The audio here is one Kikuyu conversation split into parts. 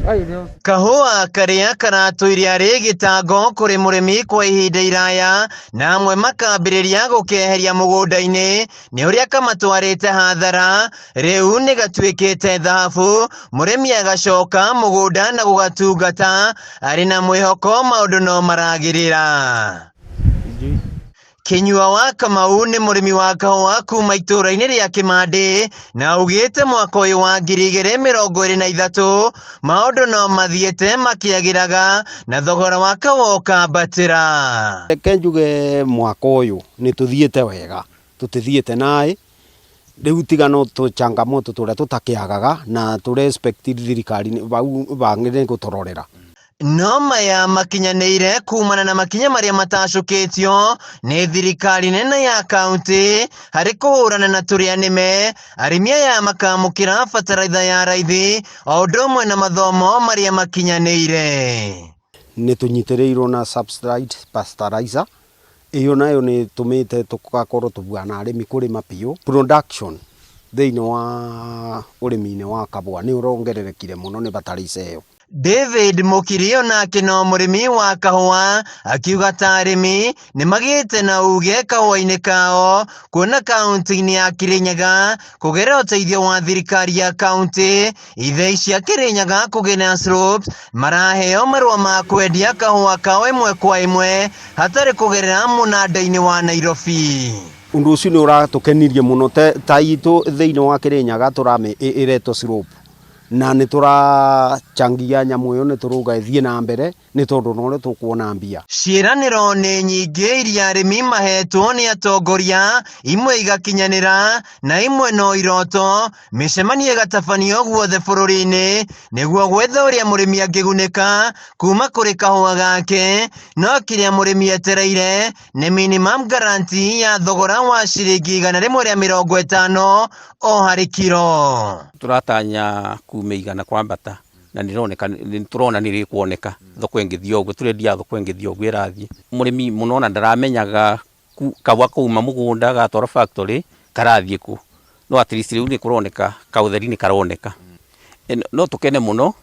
Kahũa karĩa karatũire arĩ gĩtango kũrĩ mũrĩmi kwa ihinda iraya na amwe makambĩrĩria gũkeheria mũgũnda-inĩ nĩ ũrĩa kamatwarĩte hathara, rĩu nĩ gatuĩkĩte thahabu, mũrĩmi agacoka mũgũnda na gũgatungata arĩ na mwĩhoko maũndũ no maragĩrĩra. Kĩnyua wa Kamau nĩ mũrĩmi wa kahũa kuma itũũra-inĩ rĩa Kĩmandĩ na augĩte mwaka ũyũ wa 2023 maũndũ no mathiĩte makĩagĩraga na thogora wa kahũa ũkambatĩra. Reke njuge mwaka ũyũ nĩ tũthiĩte wega, tũtithiĩte naĩ, rĩu tiga no tũchangamoto tũrĩa tũtakĩagaga na tũ respect thirikari bau bangĩ gũtũrorera. No maya makinyanĩire kumana na makinya marĩa matacũkĩtio nĩ thirikari nene ya kaunti harĩ kũhũrana na tũrĩa nĩme, arĩmi aya makamũkĩra bataraitha ya raithi o ũndũ ũmwe na mathomo marĩa makinyanĩire. Nĩ tũnyitĩrĩirwo na subsidized fertilizer, ĩyo nayo nĩ ĩtũmĩte tũgakorwo tũbuana arĩmi kũrĩma biũ. Production thĩinĩ wa ũrĩmi-inĩ wa kabũa nĩ ũrongererekire mũno nĩ bataraitha ĩyo. David Mũkiri onake no mũrĩmi wa kahũa akiuga ta arĩmi nĩ magĩte na uge kahũa-inĩ kao kuona kaunti-inĩ ya Kirinyaga kũgerera ũteithio wa thirikari ya kaunti ithei cia Kirinyaga kũgĩra slopes maraheo marũa ma kwendia kahũa kao ĩmwe kwa ĩmwe hatarĩ kũgerera mũnanda-inĩ wa Nairobi. Ũndũ ũcio nĩ ũratũkenirie mũno ta itũ thĩinĩ wa Kirinyaga tũrame ĩretwo slope na nĩ tũrachangia nyamũ ĩyo nĩ tũrauga ĩthiĩ na mbere nĩ tondũ norĩo tũkuona mbia. Ciĩranĩro nĩ nyingĩ iria arĩmi mahetwo nĩ atongoria, imwe igakinyanĩra na imwe no iroto, mĩcemanio ĩgatabanio guothe bũrũri-inĩ nĩguo gwetha ũrĩa mũrĩmi angĩgunĩka kuma kũrĩ kahũa gake, no kĩrĩa mũrĩmi etereire nĩ minimum guarantee ya thogora wa ciringi 150 o harĩ kiro. Tũratanya kuma 100 kwambata na nĩroneka nĩtũrona nĩrĩkuoneka thoko ĩngĩthiĩ ũguo tũrendia thoko ĩngĩthiĩ ũguo ĩrathiĩ. Mũrĩmi mũno ona ndaramenyaga kahũa kauma mũgũnda gatwarwo factory karathiĩ kũ, no at least rĩu nĩkũroneka kaũtheri nĩkaroneka. No tũkene mũno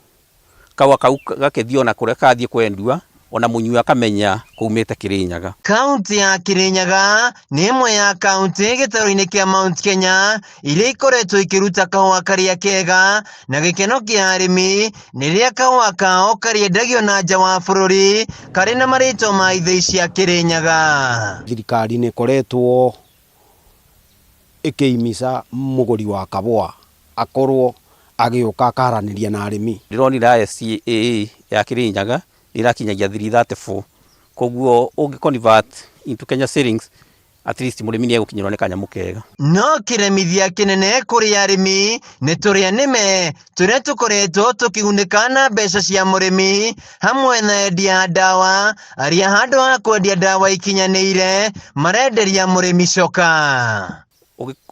Kahũa kau gakĩthiĩ ona kũrĩa kathiĩ kwendua, ona mũnyui akamenya kaumĩte Kĩrĩnyaga. Kaunti ya Kĩrĩnyaga nĩ ĩmwe ya kaunti gĩtarũ-inĩ kĩa Mount Kenya iria ikoretwo ikĩruta kahũa karĩa kega na gĩkeno kĩa arĩmi nĩ rĩrĩa kahũa kao karĩendagio na nja wa bũrũri karĩ na marĩtwa ma ithĩi cia Kĩrĩnyaga. Thirikari nĩ ĩkoretwo ĩkĩimica mũgũri wa kahũa akorwo agĩũka akaranĩria na arĩmi. Ndĩronire ISCAA ya Kĩrĩnyaga nĩ ĩrakinyagia 334 koguo ũngĩ convert into Kenya shillings at least mũrĩmi nĩ egũkinyĩrwo nĩ kanyamũ kega. No kĩremithia kĩnene kũrĩ arĩmi nĩ tũrĩa nĩme tũrĩa tũkoretwo tũkĩgunĩka na mbeca cia mũrĩmi hamwe na endia a ndawa arĩa handũ ha kwendia ndawa ikinyanĩire marenderia mũrĩmi coka.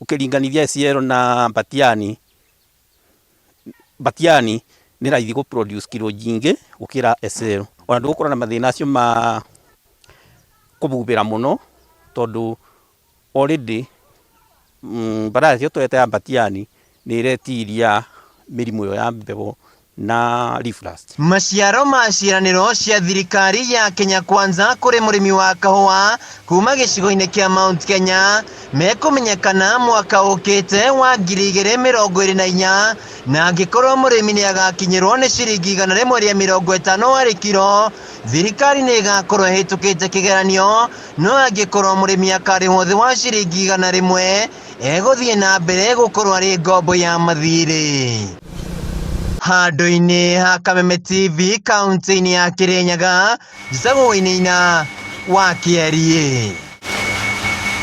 Ũkĩringanithia SCL na Batiani, Batiani nĩ raithi gũ produce kiro nyingĩ gũkĩra SL. Ona ndũgũkorwo na mathĩna acio ma kũbubĩra mũno tondũ already variety ĩyo tũreta ya Batiani nĩ ĩretiria mĩrimũ ĩyo ya mbegũ na leaf rust. Maciaro ma ciĩranĩro cia thirikari ya Kenya Kwanza kũrĩ mũrĩmi wa kahũa kuma gĩcigo-inĩ kĩa Mount Kenya mekũmenyekana mwaka ũkĩte wa 2024 na angĩkorwo mũrĩmi nĩ agakinyĩrwo nĩ ciringi 150 harĩ kiro, thirikari nĩ ĩgakorwo ĩhĩtũkĩte kĩgeranio, no angĩkorwo mũrĩmi akarĩhwo thĩ wa ciringi 100 egũthiĩ na mbere gũkorwo arĩ ngombo ya mathirĩ. Handũ-inĩ ha Kameme TV kaunti-inĩ ya Kĩrĩnyaga, njĩtagwo Wainaina wa Kĩariĩ.